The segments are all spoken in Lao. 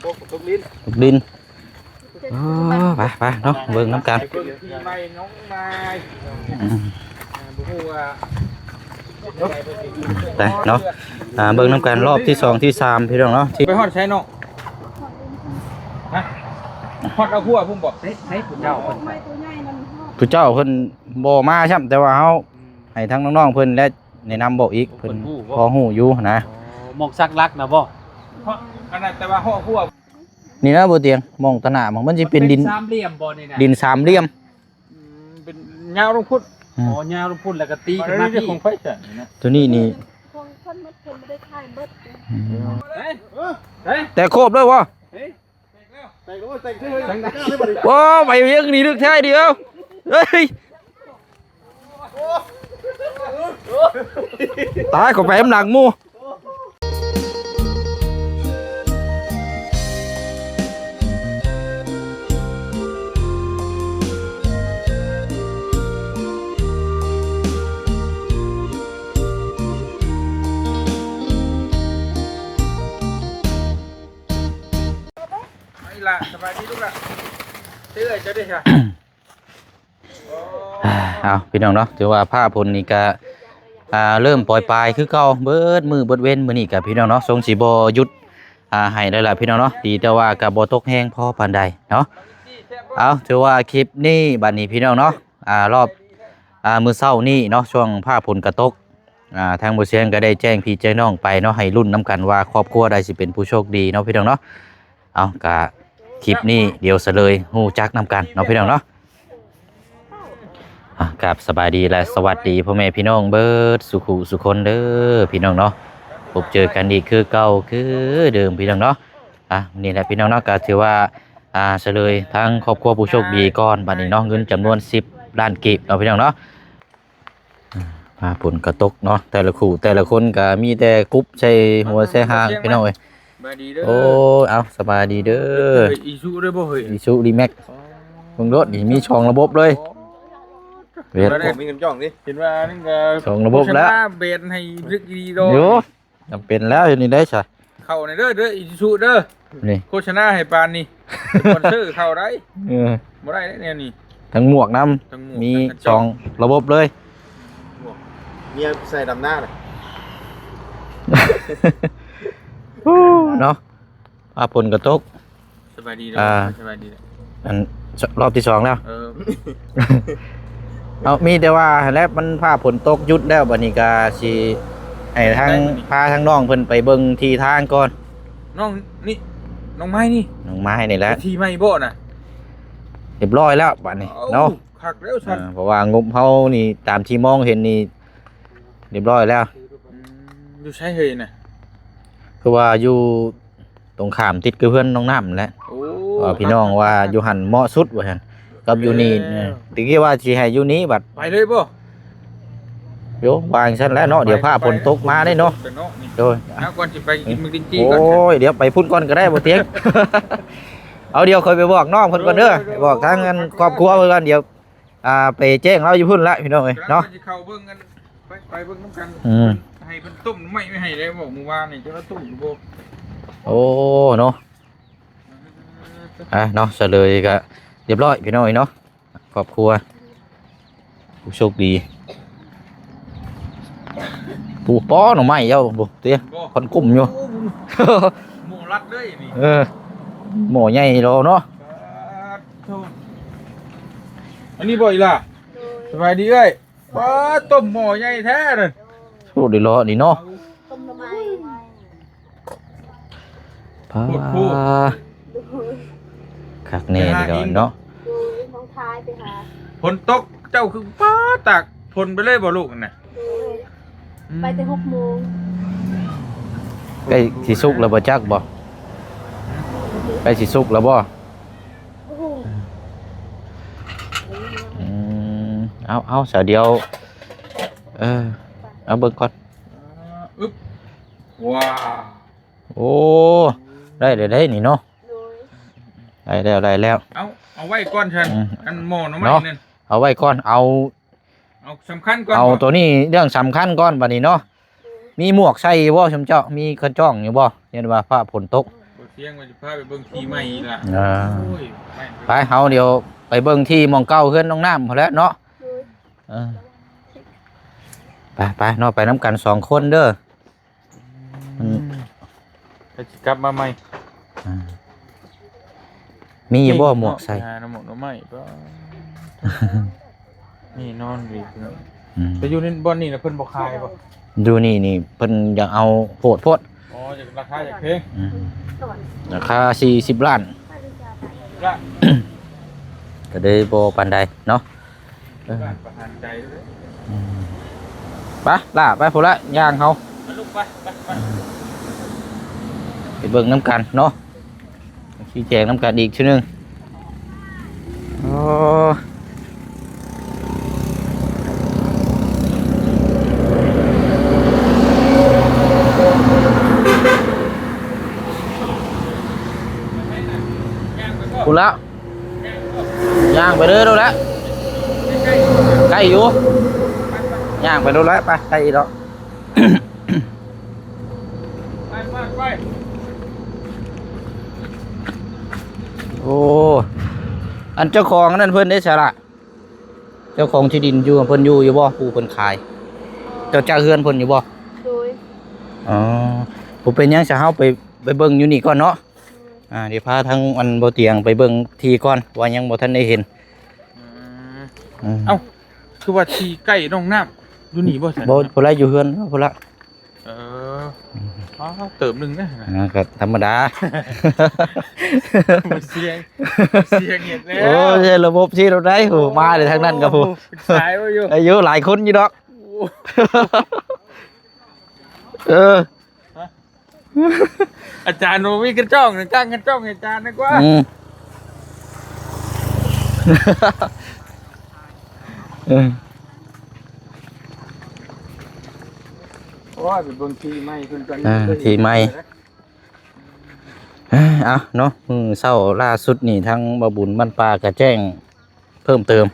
ຕົກ ຕົກດິນ ຕົກດິນ. ເອີ ໄປ ໄປເນາະ ເບິ່ງນຳກັນ ເບິ່ງທີ່ໃໝ່ນ້ອງນາຍ ອືມ ອ່າ ບໍ່ຮູ້ວ່າ ໄປເນາະ ອ່າ ເບິ່ງນຳກັນຮອບທີສອງທີສາມ ພີ່ນ້ອງເນາະ ທີ່ ໄປຮອດໃສນ້ອງ? ຮະ? ຮອດເອົາຫົວພຸ້ນບໍ່? ໃສ ໃສຜູ້ເຈົ້າເພິ່ນ ຜູ້ເຈົ້າເພິ່ນບໍ່ມາຊ້ຳ ແຕ່ວ່າເຮົາ ອືມ ໃຫ້ທາງນ້ອງໆເພິ່ນ ແລະ ແນະນຳບອກອີກ ເພິ່ນ ເພິ່ນຮູ້ບໍ່? ພໍຮູ້ຢູ່ນະ ອໍ ໝ່ອງສັກຫຼັກນະບໍ່? ຮອດ ອັນນັ້ນ ແຕ່ວ່າຮອດຫົວ ນີ້ນະ ບໍ່ຕຽງ ໝ່ອງຕະໜ້າມັນ ມັນຊິເປັນດິນ ມັນເປັນສາມຫຼ່ຽມບໍ່ນີ້ນະ? ດິນສາມຫຼ່ຽມ ອືມ ເປັນຍາວລົງພຸ້ນ ອືມ ອໍ ຍາວລົງພຸ້ນ ແລ້ວກໍຕີຂຶ້ນມາພີ້ ຂອງໃຜຊັ້ນນະ? ໂຕນີ້ນີ້ ຂອງເພິ່ນໝົດ ເພິ່ນບໍ່ໄດ້ຂາຍເບິດ ອືມ ເອີ ເອີ ແຕ່ຄົບເລີຍບໍ່? ເອີ ໂອ້ ໄປວຽງນີ້ລຶກແທ້ດຽວ ເອີຍ ຕາຍ ເຂົ້າໄປນຳຫຼັງໝູ່. ໄປລະ ສະບາຍດີລູກລະ ເອື້ອຍເຈົ້າເດ້ຊະ. ເອົາ ພີ່ນ້ອງເນາະ ຖືວ່າຟ້າຝົນນີ້ກະ ອ່າ ເລີ່ມປ່ອຍປາຍຄືເກົ່າ ເບິດມື້ເບິດເວັນ ມື້ນີ້ກະ ພີ່ນ້ອງເນາະ ຊົງຊິບໍ່ຢຸດ ອ່າ ໃຫ້ແລ້ວລະ ພີ່ນ້ອງເນາະ ດີແຕ່ວ່າກະບໍ່ຕົກແຮງພໍປານໃດເນາະ. ເອົາ ຖືວ່າຄລິບນີ້ບັດນີ້ ພີ່ນ້ອງເນາະ ອ່າ ຮອບ ອ່າ ມື້ເຊົ້ານີ້ເນາະ ຊ່ວງຟ້າຝົນກະຕົກ ອ່າ ທາງບໍ່ຊຽງກໍໄດ້ແຈ້ງພີ່ແຈ້ງນ້ອງໄປເນາະ ໃຫ້ລຸ້ນນຳກັນວ່າຄອບຄົວໃດຊິເປັນຜູ້ໂຊກດີເນາະ ພີ່ນ້ອງເນາະ. ເອົາ ກະຄລິບນີ້ດຽວສະເລີຍຮູ້ຈັກນຳກັນເນາະ ພີ່ນ້ອງເນາະ. ອ່າ ກາບສະບາຍດີ ແລະ ສະຫວັດດີພໍ່ແມ່ພີ່ນ້ອງເບິດສູ່ຜູ້ສູ່ຄົນເດີ ພີ່ນ້ອງເນາະ. ພົບເຈີກັນອີກຄືເກົ່າຄືເດີມ ພີ່ນ້ອງເນາະ. ອ່າ ນີ້ແຫຼະ ພີ່ນ້ອງເນາະ ກໍຖືວ່າ ອ່າ ສະເລີຍທາງຄອບຄົວຜູ້ໂຊກດີກ່ອນ ບັດນີ້ເນາະ ເງິນຈຳນວນສິບລ້ານກີບເນາະ ພີ່ນ້ອງເນາະ. ອ່າ ຟ້າຝົນກໍຕົກເນາະ ແຕ່ລະຄູ່ແຕ່ລະຄົນກໍມີແຕ່ກຸບໃສ່ຫົວໃສ່ຫາງ ພີ່ນ້ອງເອີຍ. ສະບາຍດີເດີ. ໂອ້ຍ ເອົາ ສະບາຍດີເດີ. ເອີຍ ອີຊູເດີບໍ່ເຮີ້ຍ? ອີຊູດີແມັກ. ອໍ ເບິ່ງໂລດ ນີ້ມີສອງລະບົບເລີຍ. ອໍ ເວດ ມີເງິນຈ້ອງນີ້ ເຫັນວ່ານັ້ນກໍສອງລະບົບແລ້ວ ໂຄສະນາແບນໃຫ້ເລິກດີດອກ. ໂອ້ ຈຳເປັນແລ້ວ ຢູ່ນີ້ໄດ້ຊະ. ເຂົ້າໃນເດີ ເດີ ອີຊູເດີ ນີ້ ໂຄສະນາໃຫ້ປານນີ້ ສະປອນເຊີເຂົ້າໄດ້. ເອີ ບໍ່ໄດ້ແນວນີ້ ທັງໝວກນຳ ທັງໝວກ ມີ ທັງກັນຈອກ ສອງລະບົບເລີຍ. ໝວກເມຍໃສ່ດຳນານະ ເນາະ. ຟ້າຝົນກໍຕົກ. ສະບາຍດີເດີ. ອ່າ ສະບາຍດີເດີ. ອັນ ລອບທີສອງແລ້ວ. ເອີ ເອົາ ມີແຕ່ວ່າຫັ້ນແຫຼະ ມັນຟ້າຝົນຕົກຢຸດແລ້ວ ບັດນີ້ກໍຊິໃຫ້ທາງ ໄດ້ບັດນີ້ ພາທາງນ້ອງເພິ່ນໄປເບິ່ງທີ່ທາງກ່ອນ. ນ້ອງນີ້ ນ້ອງໄມ້ນີ້ ນ້ອງໄມ້ນີ້ແຫຼະ ທີ່ໃໝ່ບໍ່ນະ? ຮຽບຮ້ອຍແລ້ວບັດນີ້ເນາະ. ເອົ້າ ຄັກແລ້ວຊັ້ນ. ເອີ ເພາະວ່າງົບເຮົານີ້ ຕາມທີ່ມອງເຫັນນີ້ ຮຽບຮ້ອຍແລ້ວ. ອືມ ຢູ່ໃສເຮີ້ຍນະ? ຄືວ່າຢູ່ ຕົງຂ້າມຕິດກັບເຮືອນນ້ອງນ້ຳແຫຼະ. ໂອ້ ວ່າພີ່ນ້ອງວ່າຢູ່ຫັ້ນເໝາະສຸດວ່າຊັ້ນ ກັບຢູ່ນີ້. ເອີ ເອີ ຕິຄິດວ່າຊິໃຫ້ຢູ່ນີ້ບັດ ໄປເລີຍບໍ່? ໂຍ ວ່າຈັ່ງຊັ້ນແຫຼະເນາະ. ດຽວຟ້າຝົນຕົກມາເດ້ເນາະ. ໂດຍ ເອົາ ກ່ອນຊິໄປກິນໝາກລິນຈີ່ກ່ອນ. ໂອ້ຍ ດຽວໄປພຸ້ນກ່ອນກໍໄດ້ບໍ່ຕຽງ. ເອົາ ດຽວຂ້ອຍໄປບອກນ້ອງເພິ່ນກ່ອນເດີ. ໂດຍ ໄປບອກທາງອັນຄອບຄົວເພິ່ນກ່ອນ ດຽວ ອ່າ ໄປແຈ້ງລາວຢູ່ພຸ້ນລະ ພີ່ນ້ອງເອີຍເນາະ. ເຮົາຊິເຂົ້າເບິ່ງກັນ ໄປ ໄປເບິ່ງນຳກັນ. ອືມ ເພິ່ນໃຫ້ເພິ່ນຕົ້ມໜໍ່ໄມ້ໄວ້ໃຫ້ແລ້ວ ບອກມື້ວານນີ້ ຈະວ່າຕົ້ມຢູ່ບໍ່? ໂອ້ ເນາະ. ອ່າ ເນາະ ສະເລີຍກະຮຽບຮ້ອຍ ພີ່ນ້ອງເອີຍເນາະ. ຄອບຄົວຜູ້ໂຊກດີ. ປູ ປໍໜໍ່ໄມ້ເຈົ້າ ບໍ່ເຕະ ບໍ່ ຄວັນກຸ້ມຢູ່. ໂອ້ ໝໍລັດເລີຍນີ້. ເອີ ໝໍໃຫຍ່ໂລເນາະ. ປາດໂທ ອັນນີ້ບໍ່ອີ່ຫຼ້າ? ໂດຍ ສະບາຍດີເອື້ອຍ. ປາດ ຕົ້ມໝໍໃຫຍ່ແທ້ເດີ. ໂອ້ ໄດ້ເລາະນີ້ເນາະ. ຕົ້ມໜໍ່ໄມ້. ປາດ ໂພດໂພ ຄັກແນ່ເດີເນາະ. ໂດຍ ນ້ອງທາຍໄປຫາ. ຝົນຕົກ ເຈົ້າຄື ປາດ ຕາກຝົນໄປເລີຍບໍ່ລູກນັ້ນນະ? ໂດຍ ອືມ ໄປແຕ່ຫົກໂມງ. ໃກ້ຊິສຸກແລ້ວບໍ່ຈັກບໍ່? ໃກ້ຊິສຸກແລ້ວບໍ່? ບໍ່ຮູ້. ອືມ ເອົາ ເອົາ ສາວດຽວ ເອີ ເອົາເບິ່ງກ່ອນ. ອາ ອຶບ ວ້າວ ໂອ້ ໄດ້ແລ້ວ ໄດ້ນີ້ເນາະ. ໂດຍ ໄດ້ແລ້ວ ໄດ້ແລ້ວ. ເອົາ ເອົາໄວ້ກ່ອນຊັ້ນ. ອືມ ອັນໝໍໜໍ່ໄມ້ນັ້ນ ເອົາໄວ້ກ່ອນ ເອົາ ເອົາສຳຄັນກ່ອນ. ເອົາ ບໍ່ ໂຕນີ້ເລື່ອງສຳຄັນກ່ອນບັດນີ້ເນາະ. ໂດຍ ມີໝວກໃສ່ຢູ່ບໍ່ຊຸມເຈົ້າ? ມີຄັນຈ້ອງຢູ່ບໍ່? ຢ້ານວ່າຟ້າຝົນຕົກ. ບໍ່ ຽງວ່າຈະພາໄປເບິ່ງທີ່ໃໝ່ອີກລະ. ອ່າ ໂອ້ຍ ໄປ ໄປ ເຮົາດຽວໄປເບິ່ງທີ່ໝ່ອງເກົ່າເຮືອນນ້ອງນ້ຳພຸ້ນແຫຼະເນາະ. ໂດຍ ເອີ ໄປ ໄປເນາະ ໄປນຳກັນສອງຄົນເດີ. ອືມ ອືມ ແລ້ວຊິກັບມາໃໝ່. ອ່າ ມີຢູ່ບໍ່ໝວກໃສ່? ໄປຫາໜໍ່ໝົກໜໍ່ໄມ້ກໍ ແນ່ນອນຢູ່ພີ່ນ້ອງ. ອືມ ແຕ່ຢູ່ໃນບ່ອນນີ້ນະເພິ່ນບໍ່ຂາຍບໍ່? ຢູ່ນີ້ນີ້ເພິ່ນຢາກເອົາໂພດໂພດ. ອໍ ຢາກ ລາຄາຢາກແພງ. ອືມ ລາຄາສີ່ສິບລ້ານ ລ້ານ ກໍເລີຍບໍ່ປານໃດເນາະ. ເອີ ອືມ ໄປລະ ໄປພຸ້ນລະ ຍ່າງເຮົາ ໄປລູກ ໄປ ໄປ ໄປ ໄປເບິ່ງນຳກັນເນາະ ຊີ້ແຈງນຳກັນອີກເທື່ອໜຶ່ງ. ໂອ້ ພຸ້ນລະ ຍ່າງໄປເດີໂລດແຫຼະ ໃກ້ຢູ່ ຍ່າງໄປໂລດແຫຼະ ໄປ ໃກ້ອີກດອກ. ໄປ ໄປ ໄປ ໂອ້ ອັນເຈົ້າຂອງອັນນັ້ນເພິ່ນເດ້ສະລະ? ເຈົ້າຂອງທີ່ດິນຢູ່ ເພິ່ນຢູ່ ຢູ່ບໍ່? ຜູ້ເພິ່ນຂາຍ ເຈົ້າຈັກເຮືອນເພິ່ນຢູ່ບໍ່? ໂດຍ ອໍ ບໍ່ເປັນຫຍັງ ຊະເຮົາໄປ ໄປເບິ່ງຢູ່ນີ້ກ່ອນເນາະ. ອ່າ ດຽວພາທາງອັນບໍ່ຕຽງໄປເບິ່ງທີ່ກ່ອນ ວ່າຍັງບໍ່ທັນໄດ້ເຫັນ. ອືມ ອືມ ເອົ້າ ຄືວ່າທີ່ໃກ້ໜອງນ້ຳຢູ່ນີ້ບໍ່ຊັ້ນ? ບໍ່ ພຸ້ນລະ ຢູ່ເຮືອນພຸ້ນລະ. ເອີ ອືມ ອໍ ເຕີບໜຶ່ງນະ. ອ່າ ກໍທຳມະດາ ບໍ່ສ່ຽງ ບໍ່ສ່ຽງເຮັດແລ້ວ. ໂອ້ຍ ລະບົບທີ່ເຮົາໄດ້ ໂອ້ ມາເລີຍທາງນັ້ນກໍຜູ້ ໂອ້ ສາຍບໍ່ຢູ່ ອາຍຸຫຼາຍຄົນຢູ່ດອກ. ໂອ້ ເອີ ອາຈານບໍ່ມີກະຈ້ອງ ຕັ້ງກະຈ້ອງໃຫ້ອາຈານດີກວ່າ. ອືມ ເອີ ໂອ້ຍ ໄປເບິ່ງທີ່ໃໝ່ເພິ່ນກ່ອນ. ອ່າ ທີ່ໃໝ່ ເອົາເນາະ ມື້ເຊົ້າລ່າສຸດນີ້ ທາງບ່າວບຸນບ້ານປ່າກະແຈ້ງ ເພີ່ມເຕີມ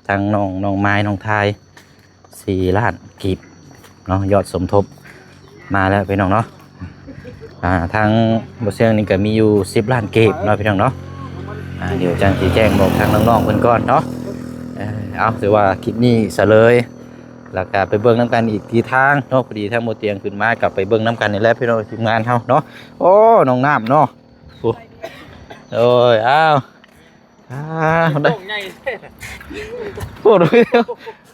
ທາງນ້ອງ ນ້ອງມາຍ ນ້ອງທາຍ ສີ່ລ້ານກີບເນາະ ຍອດສົມທົບມາແລ້ວພີ່ນ້ອງເນາະ. ອ່າ ທາງບໍ່ເຊື່ອງນີ້ກໍມີຢູ່ສິບລ້ານກີບເນາະພີ່ນ້ອງເນາະ. ອ່າ ດຽວຈັ່ງຊິແຈ້ງບອກທາງນ້ອງໆເພິ່ນກ່ອນເນາະ. ເອີ ເອົາ ຖືວ່າຄລິບນີ້ສະເລີຍ ແລ້ວກໍໄປເບິ່ງນຳກັນອີກທີ່ທາງເນາະ. ພໍດີທາງບໍ່ຕຽງຂຶ້ນມາ ກໍໄປເບິ່ງນຳກັນນີ້ແຫຼະພີ່ນ້ອງ ທີມງານເຮົາເນາະ. ໂອ້ ນ້ອງນ້ຳເນາະ ໂອ້ ໂອ້ຍ ອ້າວ ອ່າ ໂອ້ ໄດ້ ໂອ້ ໃຫຍ່ແທ້ ໂອ້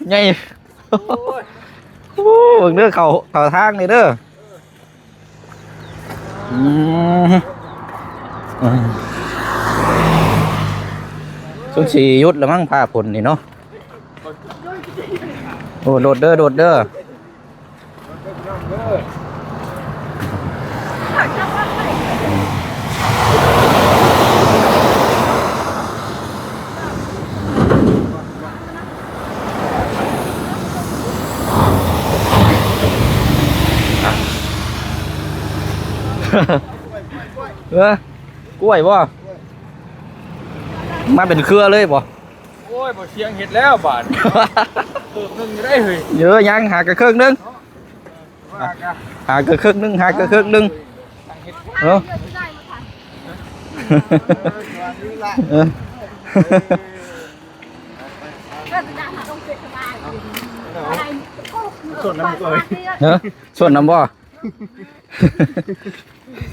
ໃຫຍ່ ໂອ້ຍ ໂອ້ ເບິ່ງເດີ ເຂົ້າ ເຂົ້າທາງນີ້ເດີ. ອືມ ອືມ ສົງໄສຊິຢຸດລະມັ້ງ ຟ້າຝົນນີ້ເນາະ. ໂອ້ ໂດດເດີ ໂດດເດີ. ເອີ ກ້ວຍບໍ່? ມາເປັນເຄືອເລີຍບໍ່? ໂອ້ຍ ບໍ່ສຽງເຮັດແລ້ວບາດນີ້ ເກີບໜຶ່ງຢູ່ໄດ໋ເຮີ້ຍ. ເອີ ຍັງຫາກະເຄິ່ງໜຶ່ງ ຫາກະເຄິ່ງໜຶ່ງ ຫາກະເຄິ່ງໜຶ່ງ. ເອີ ເອີ ເອີ ຊົນນຳບໍ່? ເອີ ຊົນນຳບໍ່?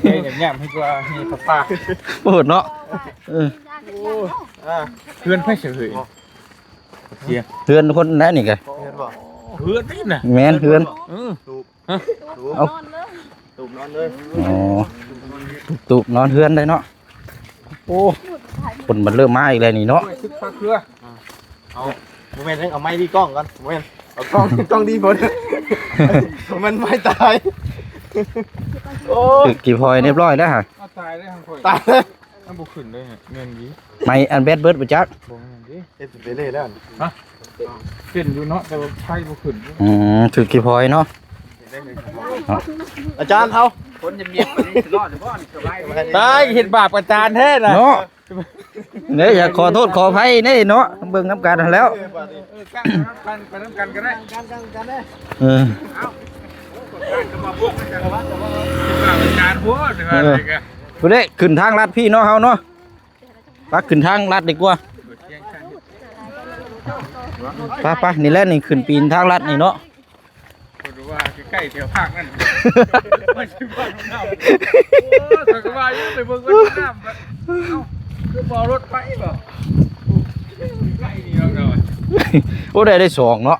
ເອີ ຫຍາບໆ ໃຫ້ກວ່າໃຫ້ປາກ ໂພດເນາະ. ເອີ ໂອ້ ອ່າ ເຮືອນໃຜເສຍເຮີ້ຍ? ເສຍ ເຮືອນຄົນນັ້ນນີ້ກະ ເຮືອນບໍ່? ເຮືອນນີ້ນະ ແມ່ນເຮືອນ. ເອີ ຕູບ ຮະ? ຕູບ ເອົ້າ ຕູບນອນເລີຍ. ອໍ ຕູບນອນເຮືອນໄດ້ເນາະ. ໂອ້ ຝົນມັນເລີ່ມມາອີກແລ້ວນີ້ເນາະ. ໂອ້ຍ ຊຶກພາເຄືອ ເອົາ ບໍ່ແມ່ນ ເອົາໄມ້ດີກ້ອງກ່ອນ. ບໍ່ແມ່ນ ເອົາກ້ອງ ກ້ອງດີພຸ້ນ ມັນໄມ້ຕາຍ. ໂອ້ຍ ຖືກກີ່ພອຍຮຽບຮ້ອຍແລ້ວຫະ. ເອົາຕາຍແລ້ວ ຕາຍແລ້ວ. ມັນບໍ່ຂຶ້ນເລີຍ ແມ່ນດີ. ໄມ້ອັນແບັດເບິດບໍ່ຈັກ. ບໍ່ແມ່ນດີ ເຮັດເປັນເລແລ້ວ. ຮະ? ເປັນຢູ່ເນາະ ແຕ່ວ່າໄຟບໍ່ຂຶ້ນ. ອືມ ຖືກກີ່ພອຍເນາະ. ອາຈານເຮົາ ຄົນຈະມຽດປານນີ້ຊິລອດຢູ່ບໍ່? ນີ້ສະບາຍດີ. ຕາຍ ເຮັດບາບອາຈານແທ້ນະ ເນາະ. ເດ້ ຢາກຂໍໂທດຂໍອະໄພເດ້ເນາະ ເບິ່ງນຳກັນຫັ້ນແລ້ວ. ເອີ ກັນນຳກັນ ໄປນຳກັນກໍໄດ້. ເອີ ເອົາ ໂອ້ ການກໍມາພວກມັນຈະລະວັງ ແຕ່ວ່າເຮັດບາບອາຈານໂພດ ວ່າ ເອີ ນີ້ກະ ພຸ້ນເດ້ ຂຶ້ນທາງລັດພີ້ເນາະ ເຮົາເນາະ. ໄປ ຂຶ້ນທາງລັດດີກວ່າ. ໄປໆ ນີ້ແຫຼະ ນີ້ຂຶ້ນປີນທາງລັດນີ້ເນາະ. ເພິ່ນວ່າໃກ້ໆແຖວພາກນັ້ນ ໄປຊິບ້ານນ້ຳ. ໂອ້ ຂ້ອຍກໍວ່າຢູ່ ໄປເບິ່ງວ່ານ້ຳ ເອົ້າ ຄືບໍ່ເອົາລົດໄປບໍ? ໃກ້ນີ້ເນາະ. ໂອ້ ໄດ້ ໄດ້ສອງເນາະ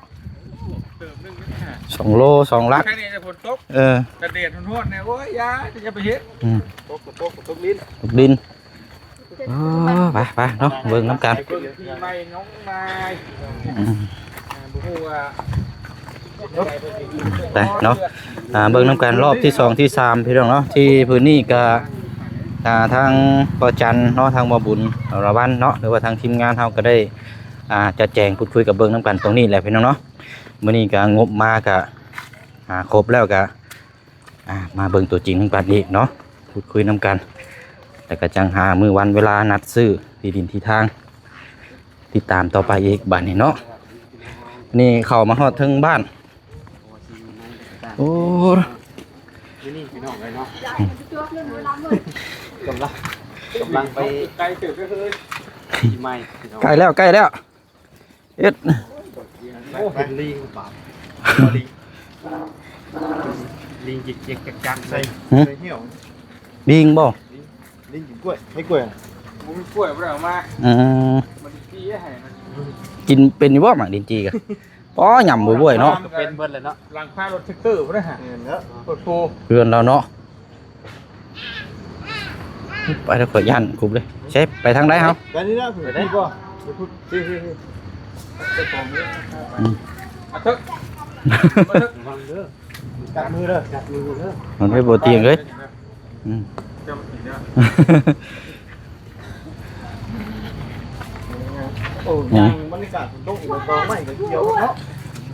ເຕີບໜຶ່ງນະ ສອງໂລ ສອງຫຼັກ. ແຄ່ນີ້ແຕ່ຝົນຕົກ ເອີ ກະແດດຮ້ອນໆ ແນ່ ໂອ້ຍ ຢ່າ ຢ່າໄປເຮັດ. ອືມ ຕົກ ຕົກ ຕົກດິນ ຕົກດິນ. ເອີ ໄປ ໄປເນາະ ເບິ່ງນຳກັນ. ເບິ່ງປີໃໝ່ນ້ອງນາຍ ອືມ ອ່າ ບໍ່ຮູ້ວ່າ ໄປເນາະ ອ່າ ເບິ່ງນຳກັນຮອບທີສອງ ທີສາມ ພີ່ນ້ອງເນາະ. ທີ່ພື້ນນີ້ກະ ອ່າ ທາງພໍ່ຈັນເນາະ ທາງບ່າວບຸນ ລະວັນເນາະ ຫຼືວ່າທາງທີມງານເຮົາກໍໄດ້ ອ່າ ຈັດແຈງພູດຄຸຍກັບເບິ່ງນຳກັນຕົງນີ້ແຫຼະ ພີ່ນ້ອງເນາະ. ມື້ນີ້ກະງົບມາກະ ອ່າ ຄົບແລ້ວກະ ອ່າ ມາເບິ່ງຕົວຈິງນຳກັນອີກເນາະ ພູດຄຸຍນຳກັນ ແລ້ວກໍຈັ່ງຫາມື້ວັນເວລານັດຊື້ທີ່ດິນທີ່ທາງ ຕິດຕາມຕໍ່ໄປອີກບາດນີ້ເນາະ. ນີ້ເຂົ້າມາຮອດເທິງບ້ານ ໂອ້ ນີ້ພີ່ນ້ອງເອີຍເນາະ ກຳລັງ ກຳລັງໄປ ໃກ້ເຕີບເລີຍ ປີໃໝ່ພີ່ນ້ອງ ໃກ້ແລ້ວ ໃກ້ແລ້ວ. ເຮັດ ໂອ້ ເຫັນລີງປາດ ລີງ ລີງຈິກໆຈັກໆ ໃສ່ ຫື ໃສ່ຫ່ຽວ ລີງບໍ່? ລີງ ລີງກິນກ້ວຍ ໃຫ້ກ້ວຍ ບໍ່ມີກ້ວຍບໍ່ໄດ້ເອົາມາ. ອືມ ມັນຂີ້ໃຫ້ມັນ ກິນເປັນຢູ່ບໍ່ໝາກລິນຈີ່ກະ? ອໍ ຫຍ້ຳບໍ່ບ້ວຍເນາະ ເປັນເບິດແລ້ວເນາະ ຫຼັງຄາລົດແທັກເຕີພຸ້ນນະ. ແມ່ນແລ້ວ ໂອ້ໂຫ ເຮືອນລາວເນາະ. ໄປແລ້ວ ຂ້ອຍຢ້ານກຸບເລີຍ. ເຊບ ໄປທາງໃດເຮົາ? ໄປນີ້ນະ ໄປໄດ້ບໍ່? ໄປພຸ້ນ ພີ້ໆໆ ເຈົ້າຂອງນີ້ ອືມ ມາເຖາະ ມາເຖາະ ລະວັງເດີ ກັດມືເດີ ກັດມືເດີ ມັນໄປບໍ່ຕຽງເລີຍ. ອືມ ເຈົ້າມາກິນເດີ. ໂອ້ ນີ້ ຍາງບັນຍາກາດຝົນຕົກ ດອກໄມ້ກໍຂຽວເນາະ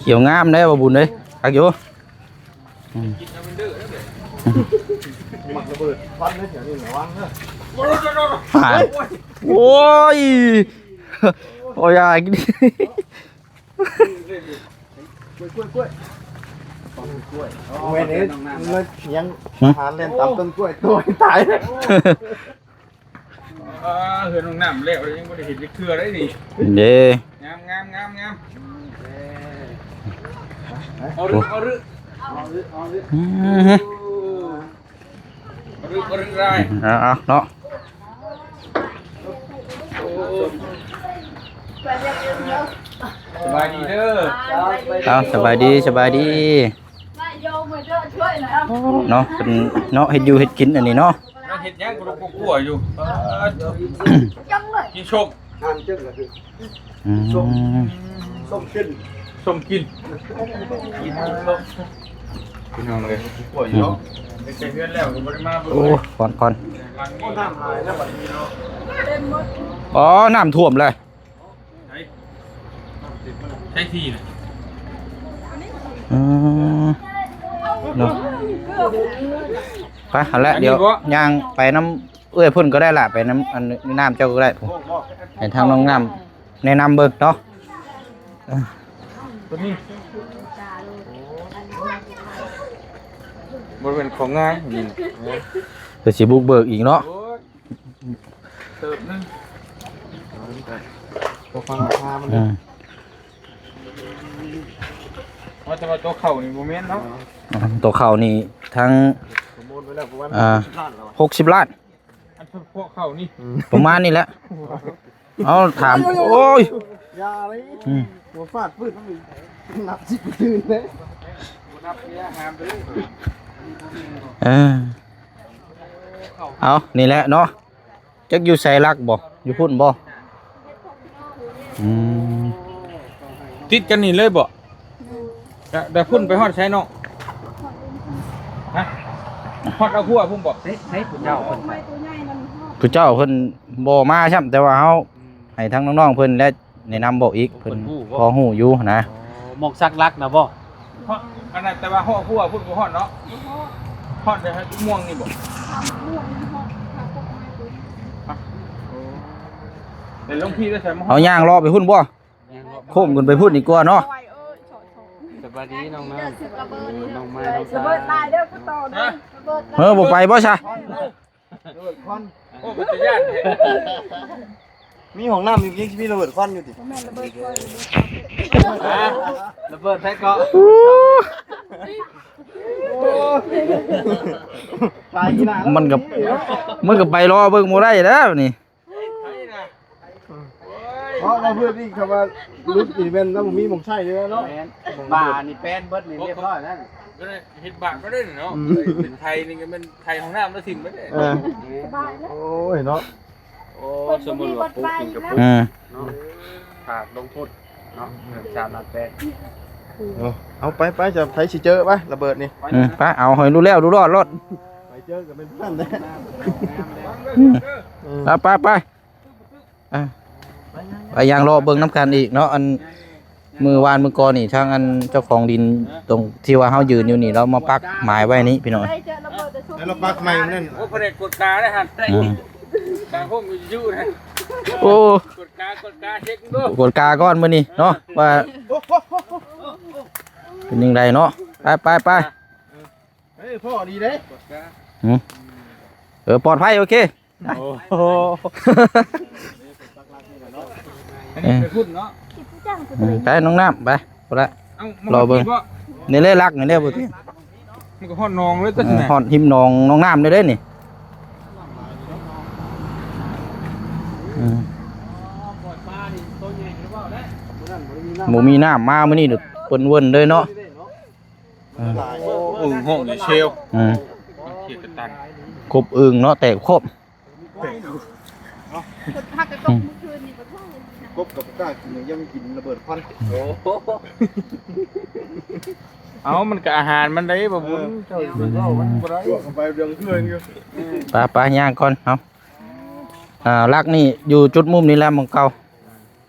ຂຽວງາມເດ້ ບ່າວບຸນເອີຍ ຄັກຢູ່. ອືມ ມັນລະເບີດຄວັນເດ້ ແຖວນີ້ລະວັງເດີ. ໂອ້ຍ ໂອ້ຍ ຢ່າກິນ ກ້ວຍ ກ້ວຍ ກ້ວຍ ກ້ວຍ ໂອ້ຍ ແມ່ນເດ້ ມັນຍັງ ຫື ຫາແລ່ນຕາມຕົ້ນກ້ວຍ ໂຕຍຕາຍ. ອ່າ ເຮືອນຫ້ອງນ້ຳແລ້ວ ຍັງບໍ່ໄດ້ເຫັນຈັກເທື່ອເດ້ນີ້ ເດ້ ງາມໆໆໆ. ເອົາເອົາເອົາເອົາເອົາ ອືມ ເອົາເອົາເນາະ. ສະບາຍດີເດີ ເອົາ ສະບາຍດີ ສະບາຍດີ. ເນາະ ເປັນເນາະ ເຮັດຢູ່ເຮັດກິນອັນນີ້ເນາະ ແລ້ວເຮັດຫຍັງກໍລົງຄົວຢູ່ ກິນສົ້ມ ອືມ ສົ້ມກິນ ສົ້ມກິນ ກິນສົ້ມ ພີ່ນ້ອງເອີຍ ຄົວຢູ່ເນາະ ໄປເຮັດເຮືອນແລ້ວກໍບໍ່ໄດ້ມາເບິ່ງ. ໂອ້ ຄວັນໆ ໂອ້ ນ້ຳຫຼາຍແລ້ວບັດນີ້ເນາະ ອໍ ນ້ຳຖ້ວມເລີຍ. ໃສ ໃສທີ່ນະ ອືມ ເນາະ ໄປຫັ້ນແຫຼະ ອັນນີ້ບໍ່ ດຽວຍ່າງໄປນຳເອື້ອຍເພິ່ນກໍໄດ້ລະ ໄປນຳອັນນ້ຳເຈົ້າກໍໄດ້ ໃຫ້ທາງນ້ອງນ້ຳແນະນຳເບິ່ງເນາະ. ເອີ ຕົວນີ້ ບໍ່ແມ່ນຂອງງ່າຍນີ້ ເພິ່ນຊິບຸກເບີກອີກເນາະ. ໂອ້ຍ ເຕີບໜຶ່ງ ບໍ່ຟັງລາຄາມັນເດີ ອືມ ວ່າແຕ່ວ່າຕົວເຂົ້ານີ້ບໍ່ແມ່ນເນາະ ອ່າ ຕົວເຂົ້ານີ້ທັງ ປະມູນໄປແລ້ວປະມານ ອ່າ ຫົກສິບລ້ານແລ້ວ ຫົກສິບລ້ານ ອັນພວກເຂົ້ານີ້ ອືມ ປະມານນີ້ແຫຼະ ເອົາຖາມ ໂອ້ຍ ຢ່າເລີຍ ອືມ ຫົວຟາດປຶດ ນັບສິບຕື່ນເດ້ ນັບເມຍຫາມເດ້ ເອີ ເອົາ ນີ້ແຫຼະເນາະ. ຈັກຢູ່ໃສຫຼັກບໍ່ ຢູ່ພຸ້ນບໍ່? ອືມ ຕິດກັນນີ້ເລີຍບໍ່? ແຕ່ ແຕ່ພຸ້ນໄປຮອດໃສນ້ອງ? ຮະ? ຮອດເອົາຫົວພຸ້ນບໍ່? ໃສ ໃສຜູ້ເຈົ້າເພິ່ນໄປ? ຜູ້ເຈົ້າເພິ່ນບໍ່ມາຊ້ຳ ແຕ່ວ່າເຮົາ ອືມ ໃຫ້ທາງນ້ອງໆເພິ່ນ ແລະ ແນະນຳບອກອີກ ເພິ່ນ ເພິ່ນຮູ້ບໍ່? ພໍຮູ້ຢູ່ນະ. ອໍ ໝ່ອງສັກຫຼັກນະບໍ່? ເພາະອັນນັ້ນ ແຕ່ວ່າຮອດຫົວພຸ້ນບໍ່ຮອດເນາະ? ບໍ່ຮອດ. ຮອດແຕ່ໃຫ້ໝ່ວງນີ້ບໍ່? ໝ່ວງນີ້ຮອດ ຫາກົກໄມ້ພຸ້ນ. ຮະ? ໂອ້ ແຕ່ຫຼວງພີ່ໄດ້ໃສ່ມາຮອດ ເຮົາຍ່າງເລາະໄປພຸ້ນບໍ່? ຍ່າງເລາະ ໂຄ້ງຂຶ້ນໄປພຸ້ນດີກວ່າເນາະ. ສະບາຍດີນ້ອງນາ ນ້ອງໄມ້ ນ້ອງຕາ ສະເບີດຫຼາຍເດີ ຜູ້ຕໍ່ເດີ ຮະ? ສະເບີດຫຼາຍ. ເອີ ບໍ່ໄປບໍ່ຊະ? ລະເບີດຄວັນ ໂອ້ ເປັນຕາຢ້ານແທ້ ມີຫ້ອງນ້ຳຢູ່ ຍັງຊິມີລະເບີດຄວັນຢູ່ຕິ? ບໍ່ແມ່ນລະເບີດຄວັນ ລະເບີດຄວັນ ຮະ? ລະເບີດໃສເກາະ? ມັນກໍ ມັນກໍໄປລໍເບິ່ງບໍ່ໄດ້ແລ້ວນີ້. ເພາະວ່າເພື່ອນນີ້ ຄຳວ່າຫຼຸດນີ້ແມ່ນລາວບໍ່ມີໝ່ອງໃຊ້ເລີຍເນາະ. ແມ່ນ ບານີ້ແປນເບິດນີ້ຮຽບຮ້ອຍແລ້ວ. ກໍໄດ້ເຮັດບາກກໍໄດ້ເນາະ. ອືມ ເປັນໄທນີ້ກໍແມ່ນໄທຫ້ອງນ້ຳລະຖິ້ມໄປເດ້. ເອີ ສະບາຍແລ້ວ. ໂອ້ຍເນາະ. ໂອ້ ສົມມຸດວ່າປຸກນີ້ກໍປຸກ ເອີ ເນາະ ຖ້າລົງທຶນເນາະ ເລື່ອງຊາວນາແປງ. ເອົາ ເອົາໄປ ໄປ ຈະໃຜຊິເຈີໄປລະເບີດນີ້. ເອີ ໄປ ເອົາໃຫ້ຮູ້ແລ້ວຮູ້ລອດໂລດ. ໄປເຈີກໍເປັນເພື່ອນແຫຼະ. ເອີ ໄປ ໄປ ໄປ ອ່ະ ໄປຍ່າງເລາະເບິ່ງນຳກັນອີກເນາະ. ອັນ ມື້ວານມື້ກ່ອນນີ້ ທາງອັນເຈົ້າຂອງດິນຕົງທີ່ວ່າເຮົາຢືນຢູ່ນີ້ ລາວມາປັກໝາຍໄວ້ນີ້ພີ່ນ້ອງ. ແລ້ວລາວປັກໃໝ່ນັ້ນ. ໂອ້ ພະແນກກວດກາໄດ້ຫັ້ນ. ອືມ ກາໂຮມຢູ່ນະ. ໂອ້ ກວດກາ ກວດກາເຊັກເບິ່ງ ກວດກາກ່ອນມື້ນີ້ເນາະ ວ່າເປັນຈັ່ງໃດເນາະ. ໄປ ໄປ ໄປ. ເອີ ພໍດີເດ້. ຫືມ ເອີ ປອດໄພ ໂອເຄ. ໂອ້ໂຫ ອັນນີ້ໄປພຸ້ນເນາະ. ເອີ ໄປນ້ອງນ້ຳ ໄປພຸ້ນລະ. ເອົ້າ ລໍເບິ່ງ ນີ້ແຫຼະຫຼັກນີ້ແຫຼະບໍ່ຕິ. ມັນກໍຮອດໜອງເລີຍ ເອີ ຮອດຮິມໜອງ ໜອງນ້ຳນີ້ເດ້ນີ້. ອືມ ບໍ່ມີນ້ຳມາມື້ນີ້ ເພິ່ນເວີນເລີຍເນາະ. ອືມ ໂອ້ ອຶ່ງຫ້ອງນີ້ເຊວ. ອືມ ມັນເຂດກະຕັນ ກົບອຶ່ງເນາະ ແຕກຄົບ. ເຂົາກໍຕົກມື້ຄືນນີ້ກໍເທົ່າກັນນະ. ກົບກັບປາກ້າກິນ ຍັງກິນລະເບີດຄວັນ. ໂອ້ ເອົ້າ ມັນກໍອາຫານມັນໄດ໋ ບໍ່ບຸນ. ເອີ ເຈົ້າຊິເວົ້າມັນບໍ່ໄດ້. ເວົ້າກັນໄປເລື່ອງເຮືອນຢູ່. ໄປ ໄປ ຍ່າງກ່ອນເຮົາ. ອ່າ ຫຼັກນີ້ຢູ່ຈຸດມຸມນີ້ແຫຼະ ໝ່ອງເກົ່າ.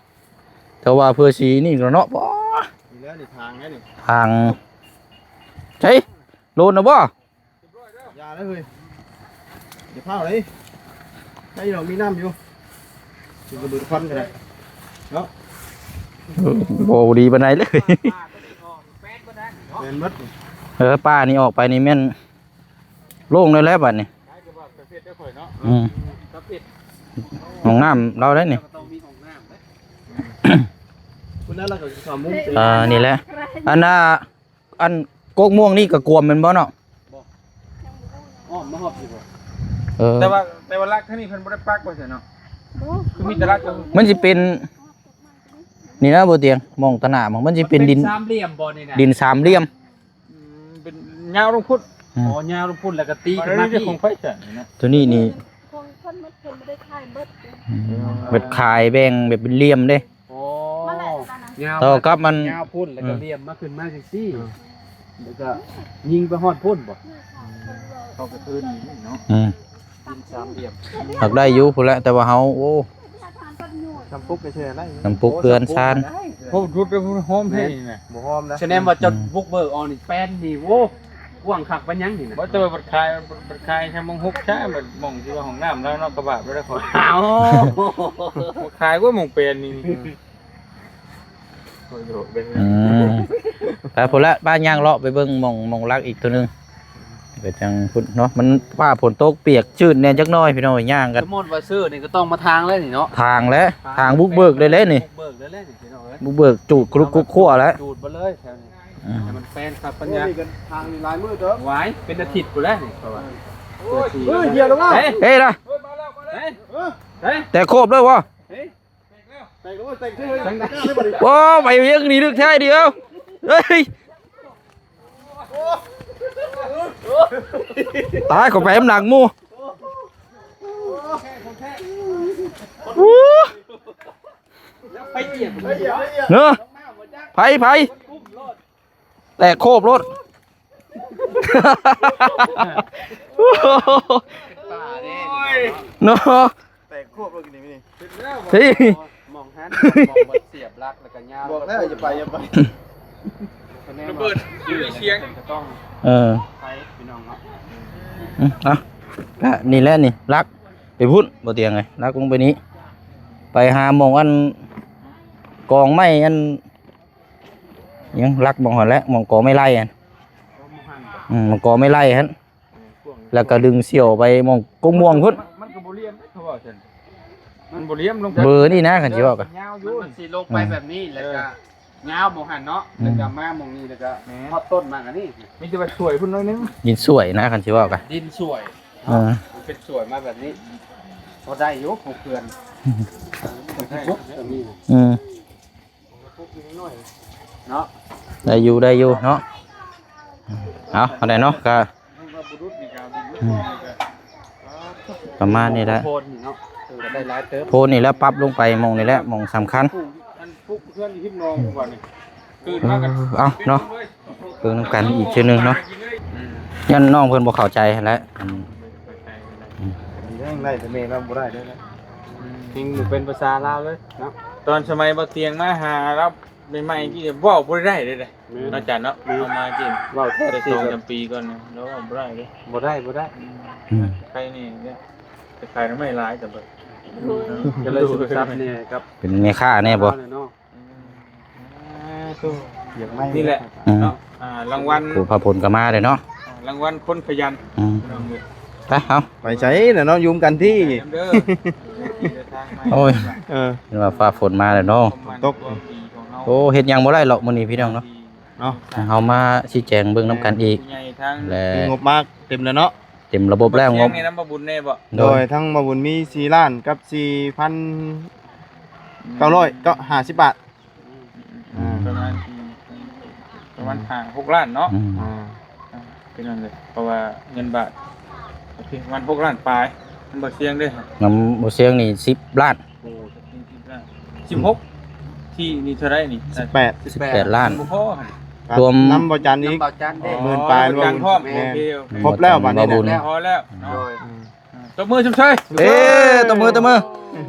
ແຕ່ວ່າເພື່ອຊິນີ້ແລ້ວເນາະ. ບໍ່ ນີ້ແຫຼະ ນີ້ທາງແລ້ວນີ້ ທາງ. ໃສ ໂລນນະບໍ່? ຢ່າເລີຍເຮີ້ຍ ຢ່າພ້າວເລີຍ. ໃຫ້ດອກ ມີນ້ຳຢູ່ ກິນກະເບີດຄວັນກໍໄດ້ເນາະ. ເອີ ບໍ່ດີປານໃດເລີຍ. ແມ່ນໝົດ. ເອີ ປ່ານີ້ອອກໄປນີ້ແມ່ນໂລ່ງແລ້ວແຫຼະບັດນີ້. ອືມ ຫ້ອງນ້ຳລາວໄດ໋ນີ້. ອ່າ ນີ້ແຫຼະ ອັນນ່າ ອັນກົກມ່ວງນີ້ກໍກວມແມ່ນບໍ່ເນາະ? ບໍ່ ອ້ອມມາຮອບຢູ່ບໍ່? ເອີ ແຕ່ວ່າ ແຕ່ວ່າຫຼັກທາງນີ້ເພິ່ນບໍ່ໄດ້ປັກວ່າຊັ້ນເນາະ. ຄືມີແຕ່ຫຼັກ ມັນຊິເປັນນີ້ນະ ບໍ່ຕຽງ ໝ່ອງຕະໜ້າມັນ ມັນຊິເປັນດິນ ມັນເປັນສາມຫຼ່ຽມບໍ່ນີ້ນະ? ດິນສາມຫຼ່ຽມ. ອືມ ເປັນຍາວລົງພຸ້ນ. ອືມ ອໍ ຍາວລົງພຸ້ນ ແລ້ວກໍຕີຂຶ້ນມາພີ້. ຂອງໃຜຊັ້ນນະ? ໂຕນີ້ນີ້ ຂອງເພິ່ນໝົດ ເພິ່ນບໍ່ໄດ້ຂາຍເບິດ. ອືມ ເບິດຂາຍແບ່ງແບບເປັນຫຼ່ຽມເດ້. ໂອ້ ຍາວ ເທົ່າກັບມັນຍາວພຸ້ນ ແລ້ວກໍ ອືມ ຫຼ່ຽມມາຂຶ້ນມາຈັ່ງຊີ້. ແລ້ວກໍຍິງໄປຮອດພຸ້ນບໍ່? ເຂົາກໍຄືນເນາະ. ອືມ ດິນສາມຫຼ່ຽມ ຫາກໄດ້ຢູ່ພຸ້ນແຫຼະ ແຕ່ວ່າເຮົາ ໂອ້ ນ້ຳປຸກໄດ້ເທື່ອໃດ ນ້ຳປຸກເຮືອນຊານ. ໂອ້ ດຸດໄດ້ຫອມແທ້ນີ້ນະ. ບໍ່ຫອມນະ. ສະແດງວ່າເຈົ້າ ອືມ ບຸກເບີກອອກນີ້ແປນນີ້ ໂອ້ ກວ້າງຄັກປານຫຍັງນີ້ນະ. ບໍ່ ແຕ່ວ່າບັດຂາຍ ບັດຂາຍແຄ່ໝ່ອງຫົກຊາ ບັດໝ່ອງທີ່ວ່າຫ້ອງນ້ຳລາວເນາະ ກະບາດບໍ່ໄດ້ຂອງ. ອ້າວ ຂາຍກວ່າໝ່ອງແປນນີ້. ອືມ ໄປພຸ້ນລະ ໄປຍ່າງເລາະໄປເບິ່ງໝ່ອງ ໝ່ອງຫຼັກອີກໂຕໜຶ່ງ ໄປທາງພຸ້ນເນາະ. ມັນຟ້າຝົນຕົກປຽກຈືດແດ່ຈັກໜ້ອຍພີ່ນ້ອງ ຍ່າງກັນ. ສົມມຸດວ່າຊື້ນີ້ກໍຕ້ອງມາທາງແລ້ວນີ້ເນາະ. ທາງແຫຼະ ທາງບຸກເບີກເລີຍແຫຼະນີ້. ບຸກເບີກເລີຍແຫຼະນີ້ພີ່ນ້ອງເອີຍ. ບຸກເບີກຈູດຄຸລຸກຄຸຂວາແຫຼະ ຈູດເບິດເລີຍແຖວນີ້. ອືມ ໃຫ້ມັນແປນຄັກປັນຍາ. ໂອ້ ນີ້ກໍທາງນີ້ຫຼາຍມື້ເຕີບ. ຫວາຍ ເປັນອາທິດພຸ້ນແຫຼະນີ້ ເພາະວ່າ ເອີຍ ເອີຍ ດຽວລະວ່າ ເອີຍ ເອີຍນະ ເອີຍ ມາແລ້ວ ມາແລ້ວ. ເອີຍ ແຕກໂຄບເລີຍບໍ່? ເອີຍ ແຕກແລ້ວ ແຕກແລ້ວ ແຕກເລີຍ. ໂອ້ ໄປວຽງນີ້ລຶກແທ້ດຽວ. ເອີຍ ຕາຍ ເຂົ້າໄປນຳຫຼັງໝູ່. ໂອ້ ເນາະ ໃຜ ໃຜ ແຕກໂຄບໂລດ ເນາະ. ແຕກໂຄບໂລດກິນນີ້ ນີ້ ເຮີ້ຍ ມອງຫັ້ນ ມອງເບິດສຽບຫຼັກ ແລ້ວກໍຍາວ. ບອກແລ້ວຢ່າໄປ ຢ່າໄປ. ລະເບີດຢູ່ໃນສຽງ ເອີ ໄປພີ່ນ້ອງເນາະ. ອືມ ເອົາ ກະນີ້ແຫຼະນີ້ ຫຼັກໄປພຸ້ນ ບໍ່ຕຽງເອີຍ ຫຼັກລົງໄປນີ້ ໄປຫາໝ່ອງອັນກອງໄມ້ອັນ ຫຍັງ ຫຼັກໝ່ອງຫັ້ນແຫຼະ ໝ່ອງກອໄມ້ໄລ່ຫັ້ນ. ອືມ ໝ່ອງກອໄມ້ໄລ່ຫັ້ນ. ແລ້ວກໍດຶງສ່ຽວໄປໝ່ອງກົກມ່ວງພຸ້ນ ມັນກໍບໍ່ລຽມເດ້ ເຂົາເວົ້າຊັ້ນ ມັນບໍ່ລຽມລົງໄປ ເບີນີ້ນະ ຄັນຊິເວົ້າກໍຍາວຢູ່ ມັນ ມັນຊິລົງໄປແບບນີ້ ເອີ ແລ້ວກໍຍາວໝ່ອງຫັ້ນເນາະ ອືມ ແລ້ວກໍມາໝ່ອງນີ້ ແລ້ວກໍ ແມ່ນ ຮອດຕົ້ນມາອັນນີ້ ມີແຕ່ວ່າຊ່ວຍພຸ້ນໜ້ອຍໜຶ່ງ ດິນສ່ວຍນະ ຄັນຊິເວົ້າກໍ ດິນສ່ວຍ ເອີ ເນາະ ມັນເປັນສ່ວຍມາແບບນີ້ ພໍໄດ້ຢູ່ຂອງເພື່ອນ ອືມ ເນາະ ໄດ້ຢູ່ ໄດ້ຢູ່ເນາະ ເອົາ ເອົາໄດ້ເນາະ ກໍ ອືມ ປະມານນີ້ແຫຼະ ໂພນນີ້ເນາະ ເອີ ໄດ້ຫຼາຍເຕີບ ໂພນນີ້ແຫຼະ ປັບລົງໄປໝ່ອງນີ້ແຫຼະ ໝ່ອງສຳຄັນ ອັນປຸກເຮືອນທີ່ທິມໜອງ ເອີ ວ່ານີ້ ຕື່ນມາກໍ ເອີ ເອົາເນາະ ເບິ່ງນຳກັນອີກເທື່ອໜຶ່ງເນາະ ອືມ ຢ້ານນ້ອງເພິ່ນບໍ່ເຂົ້າໃຈຫັ້ນແຫຼະ ອືມ ອືມ ໄດ້ແຕ່ແມ່ລາວບໍ່ໄດ້ເດ້ ອືມ ຍັງເປັນພາສາລາວເລີຍເນາະ ຕອນສະໄໝບໍ່ຕຽງມາຫາລາວ ໃໝ່ໆ ອືມ ກີ້ເວົ້າບໍ່ໄດ້ເດ້ ແມ່ນ ອາຈານເນາະ ແມ່ນ ເຮົາມາກິນ ເວົ້າແທ້ ແຕ່ ແຕ່ສອງສາມປີກ່ອນນະ ແລ້ວເວົ້າບໍ່ໄດ້ເດ້ ບໍ່ໄດ້ ບໍ່ໄດ້ ອືມ ອືມ ໃຄນີ້ເດ້ ໄປຂາຍໜໍ່ໄມ້ຫຼາຍ ແຕ່ເບິດ ໂດຍ ກໍເລີຍຊຶມຊັບແດ່ກັບ ເປັນແມ່ຄ້າແດ່ບໍ່ ເນາະ ອືມ ອ່າ ໂຕ ຢາກໄມ້ ນີ້ແຫຼະ ອືມ ເນາະ ອ່າ ລາງວັນ ຜູ້ພາພົນກໍມາເດ້ເນາະ ອ່າ ລາງວັນຄົນຂະຫຍັນ ອືມ ພີ່ນ້ອງເອີຍ ໄປ ເອົາ ໄປໃສລະເນາະ ຢູ່ນຳກັນຕິ ໄປນຳເດີ ເດີນທາງມາ ໂອ້ຍ ເອີ ເຫັນວ່າຟ້າຝົນມາແລ້ວເນາະ ຝົນຕົກ ໂອ້ ເຮັດຫຍັງບໍ່ໄດ້ຫຼອກມື້ນີ້ພີ່ນ້ອງເນາະ ເນາະ ເຮົາມາຊີ້ແຈງເບິ່ງນຳກັນອີກ ຜູ້ໃຫຍ່ທາງ ແລະ ງົບມາເຕັມແລ້ວເນາະ ເຕັມລະບົບແລ້ວ ງົບ ແມ່ນນຳບໍ່ບຸນແດ່ບໍ່ ໂດຍ ໂດຍ ທັງບໍ່ບຸນມີສີ່ລ້ານກັບສີ່ພັນເກົ້າຮ້ອຍ ອືມ ເກົ້າ ຫ້າສິບບາດ ອືມ ອ່າ ປະມານ ປະມານ ອືມ ຫ້າຫົກລ້ານເນາະ ອືມ ອ່າ ອ່າ ພີ່ນ້ອງເອີຍ ເພາະວ່າເງິນບາດ ໂອເຄ ປະມານຫົກລ້ານປາຍ ນຳບໍ່ສຽງເດ້ ນຳບໍ່ສຽງນີ້ສິບລ້ານ ໂອ້ ສິບລ້ານ ສິບຫົກ ທີ່ນີ້ເທົ່າໃດນີ້ ສິບແປດ ສິບແປດລ້ານ ບໍ່ພໍຫັ້ນ ລວມນຳບໍ່ຈັນອີກ ນຳບໍ່ຈັນເດ້ ໝື່ນປາຍ ບໍ່ຈັນພ້ອມ ແມ່ນ ໂອເຄ ໂອເຄ ຄົບແລ້ວບາດນີ້ ບໍ່ບຸນ ແລ້ວ ພໍແລ້ວເນາະ ໂດຍ ອືມ ອ່າ ຕົບມືຊົມເຊີຍ ເອີ ຕົບມື ຕົບມື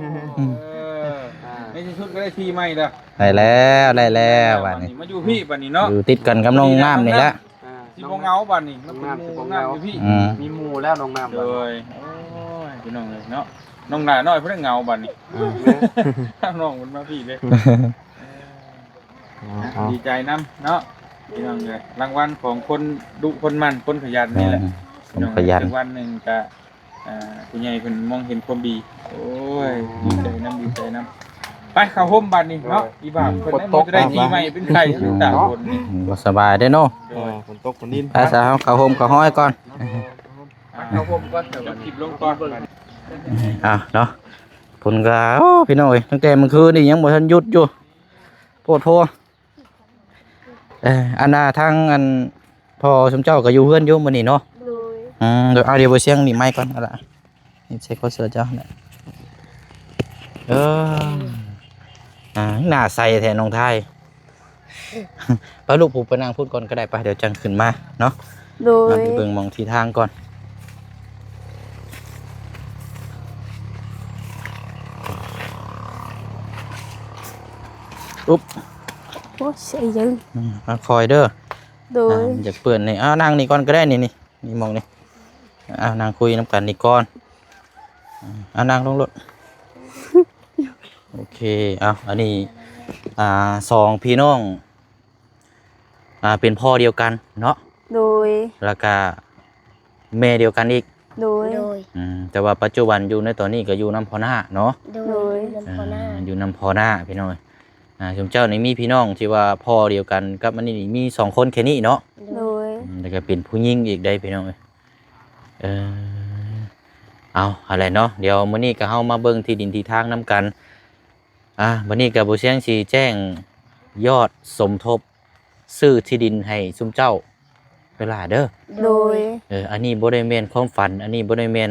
ເອີ ໃນທີ່ສຸດກໍໄດ້ທີ່ໃໝ່ແລ້ວ ໄດ້ແລ້ວ ໄດ້ແລ້ວ ບາດນີ້ ມາຢູ່ພີ້ບາດນີ້ເນາະ ຢູ່ຕິດກັນກັບນ້ອງນ້ຳນີ້ແຫຼະ ອ່າ ຊິບໍ່ເຫງົາບາດນີ້ ນ້ອງນ້ຳ ມັນເປັນໝູ່ນ້ອງນ້ຳຢູ່ພີ້ ອືມ ມີໝູ່ແລ້ວນ້ອງນ້ຳ ໂດຍ ໂອ້ຍ ພີ່ນ້ອງເອີຍເນາະ ນ້ອງຫຼ້ານ້ອຍເພິ່ນເຫງົາບາດນີ້ ເອີ ນ້ອງເພິ່ນມາພີ້ເດ້ ເອີ ເອົາ ເອົາ ດີໃຈນຳເນາະ ພີ່ນ້ອງເອີຍ ລາງວັນຂອງຄົນດຸຄົນໝັ່ນ ຄົນຂະຫຍັນນີ້ແຫຼະ ແມ່ນ ຄົນຂະຫຍັນ ເອີ ສັກວັນໜຶ່ງກະ ອ່າ ຜູ້ໃຫຍ່ເພິ່ນມອງເຫັນຄວາມດີ ໂອ້ຍ ໂອ້ ດີໃຈນຳ ດີໃຈນຳ ໄປເຂົ້າໂຮມບາດນີ້ເນາະ ໂດຍ ອີບາບເພິ່ນ ຝົນຕົກ ໄດ້ທີ່ໃໝ່ເປັນໄຂ້ ອືມ ຕາກຝົນນີ້ ອືມ ບໍ່ສະບາຍເດ້ເນາະ ໂດຍ ຝົນຕົກຝົນດິນ ໄປຊະ ເຮົາເຂົ້າໂຮມເຂົ້າຮ້ອຍກ່ອນ ເຂົ້າໂຮມກ່ອນ ຈົບຄລິບລົງກ່ອນ ອ່າ ເນາະ ເພິ່ນກໍ ໂອ້ ພີ່ນ້ອງເອີຍ ຕັ້ງແຕ່ມື້ຄືນນີ້ຍັງບໍ່ທັນຢຸດຢູ່ ໂພດໂພ ເອີ ອັນນ່າ ທາງອັນພໍ່ຊຸມເຈົ້າກໍຢູ່ເຮືອນຢູ່ມື້ນີ້ເນາະ ໂດຍ ອືມ ເອົາ ດຽວບໍ່ສຽງນີ້ໄມກ່ອນ ເອົາລະ ນີ້ໃສ່ຄອເສື້ອເຈົ້າຫັ້ນແຫຼະ ເອີ ອ່າ ໜ້າໃສແທ້ນ້ອງທາຍ ໄປລູກ ຜູ້ໄປນັ່ງພຸ້ນກ່ອນກໍໄດ້ ໄປ ດຽວຈັ່ງຂຶ້ນມາເນາະ ໂດຍ ມາໄປເບິ່ງໝ່ອງທີ່ທາງກ່ອນ ອຸບ ໂອ້ຍ ຊິຫຍັງ ອືມ ຄ່ອຍເດີ ໂດຍ ອ່າ ຢາກເປື້ອນນີ້ ເອົານັ່ງນີ້ກ່ອນກໍໄດ້ ນີ້ ນີ້ ນີ້ໝ່ອງນີ້ ເອົານັ່ງຄຸຍນຳກັນນີ້ກ່ອນ ເອົານັ່ງລົງໂລດ ໂອເຄ ເອົາ ອັນນີ້ ອ່າ ສອງພີ່ນ້ອງ ອ່າ ເປັນພໍ່ດຽວກັນເນາະ ໂດຍ ແລ້ວກະແມ່ດຽວກັນອີກ ໂດຍ ໂດຍ ອືມ ແຕ່ວ່າປັດຈຸບັນຢູ່ໃນຕອນນີ້ກໍຢູ່ນຳພໍ່ນ້າເນາະ ໂດຍ ໂດຍ ຢູ່ນຳພໍ່ນ້າ ອ່າ ຢູ່ນຳພໍ່ນ້າ ພີ່ນ້ອງເອີຍ ອ່າ ຊຸມເຈົ້ານີ້ມີພີ່ນ້ອງທີ່ວ່າພໍ່ດຽວກັນກັບອັນນີ້ນີ້ ມີສອງຄົນແຄ່ນີ້ເນາະ ໂດຍ ອືມ ແລ້ວກໍເປັນຜູ້ຍິງອີກໄດ໋ ພີ່ນ້ອງເອີຍ ເອີ ເອົາ ຫັ້ນແຫຼະເນາະ ດຽວມື້ນີ້ກໍເຮົາມາເບິ່ງທີ່ດິນທີ່ທາງນຳກັນ ອ່າ ບັດນີ້ກໍບໍ່ສຽງຊິແຈ້ງຍອດສົມທົບຊື້ທີ່ດິນໃຫ້ຊຸມເຈົ້າເດີຫຼ້າເດີ ໂດຍ ເອີ ອັນນີ້ບໍ່ໄດ້ແມ່ນຄວາມຝັນ ອັນນີ້ບໍ່ໄດ້ແມ່ນ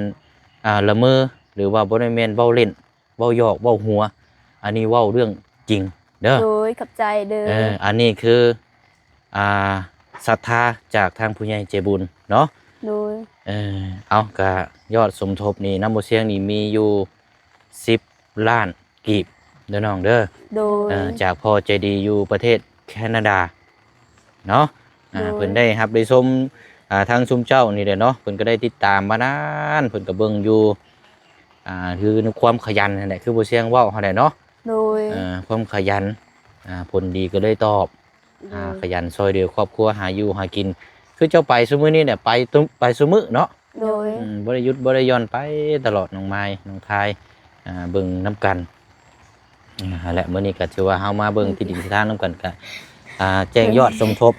ອ່າ ລະເມີ ຫຼືວ່າບໍ່ໄດ້ແມ່ນເວົ້າຫຼິ້ນ ເວົ້າຢອກເວົ້າຫົວ ອັນນີ້ເວົ້າເລື່ອງຈິງເດີ ໂດຍ ຂອບໃຈເດີ ເອີ ອັນນີ້ຄື ອ່າ ສັດທາຈາກທາງຜູ້ໃຫຍ່ໃຈບຸນເນາະ ໂດຍ ເອີ ເອົາ ກະຍອດສົມທົບນີ້ ນຳບໍ່ສຽງນີ້ມີຢູ່ສິບລ້ານກີບເດີນ້ອງເດີ ໂດຍ ເອີ ຈາກພໍ່ໃຈດີຢູ່ປະເທດແຄນາດາເນາະ ອ່າ ໂດຍ ເພິ່ນໄດ້ຮັບໄດ້ຊົມ ອ່າ ທາງຊຸມເຈົ້ານີ້ແຫຼະເນາະ ເພິ່ນກໍໄດ້ຕິດຕາມມານານ ເພິ່ນກໍເບິ່ງຢູ່ ອ່າ ຄືໃນຄວາມຂະຫຍັນຫັ້ນແຫຼະ ຄືບໍ່ສຽງເວົ້າຫັ້ນແຫຼະເນາະ ໂດຍ ເອີ ຄວາມຂະຫຍັນ ອ່າ ຜົນດີກໍເລີຍຕອບ ໂດຍ ອ່າ ຂະຫຍັນຊ່ອຍເຫຼືອຄອບຄົວ ຫາຢູ່ຫາກິນ ຄືເຈົ້າໄປຊຸມື້ນີ້ແຫຼະ ໄປຕຸ ໄປຊຸມື້ເນາະ ໂດຍ ອືມ ບໍ່ໄດ້ຢຸດບໍ່ໄດ້ຢ່ອນໄປຕະຫຼອດ ນ້ອງມາຍ ນ້ອງທາຍ ອ່າ ເບິ່ງນຳກັນ. ອ່າ ແລະ ມື້ນີ້ກໍຖືວ່າເຮົາມາເບິ່ງທີ່ດິນທີ່ທາງນຳກັນ ກໍ ອ່າ ແຈ້ງຍອດສົມທົບ.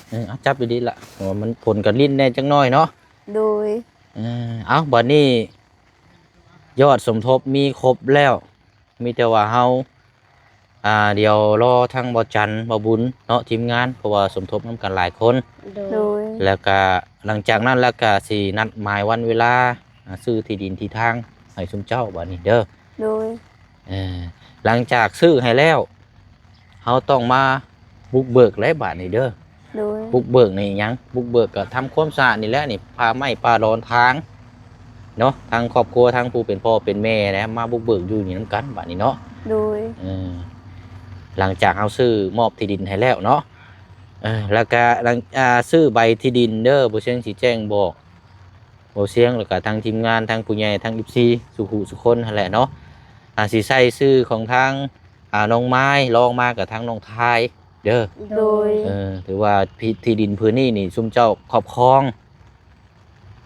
ເອີ ເອົາ ຈັບດີໆລະ ເພາະວ່າມັນ ຝົນກໍລິນແດ່ຈັກໜ້ອຍເນາະ. ໂດຍ ເອີ ເອົາ ບັດນີ້ຍອດສົມທົບມີຄົບແລ້ວ ມີແຕ່ວ່າເຮົາ ອ່າ ດຽວລໍທາງບ່າວຈັນ ບ່າວບຸນເນາະ ທີມງານ ເພາະວ່າສົມທົບນຳກັນຫຼາຍຄົນ. ໂດຍ ໂດຍ ແລ້ວກະຫຼັງຈາກນັ້ນແລ້ວກະຊິນັດໝາຍວັນເວລາ ອ່າ ຊື້ທີ່ດິນທີ່ທາງໃຫ້ຊຸມເຈົ້າບາດນີ້ເດີ. ໂດຍ ເອີ ຫຼັງຈາກຊື້ໃຫ້ແລ້ວ ເຮົາຕ້ອງມາບຸກເບີກແລ້ວບາດນີ້ເດີ. ໂດຍ ບຸກເບີກນີ້ຫຍັງ? ບຸກເບີກກໍທຳຄວາມສະອາດນີ້ແຫຼະ ນີ້ ຜ້າໄມ້ ຜ້າດອນ ທາງເນາະ ທາງຄອບຄົວ ທາງຜູ້ເປັນພໍ່ເປັນແມ່ແຫຼະ ມາບຸກເບີກຢູ່ນີ້ນຳກັນບາດນີ້ເນາະ. ໂດຍ ເອີ ຫຼັງຈາກເຮົາຊື້ມອບທີ່ດິນໃຫ້ແລ້ວເນາະ ເອີ ແລ້ວກະຫຼັງ ອ່າ ຊື້ໃບທີ່ດິນເດີ ບໍ່ຊຽງຊິແຈ້ງບອກ ບໍ່ຊຽງ ແລ້ວກະທາງທີມງານ ທາງຜູ້ໃຫຍ່ ທາງ ເອັຟຊີ ສູ່ຜູ້ສູ່ຄົນຫັ້ນແຫຼະເນາະ ອ່າ ຊິໃສ່ຊື່ຂອງທາງ ອ່າ ນ້ອງມາຍ ລອງມາກັບທາງນ້ອງທາຍເດີ. ໂດຍ ເອີ ຖືວ່າທີ່ ທີ່ດິນພື້ນນີ້ນີ້ ຊຸມເຈົ້າຄອບຄອງ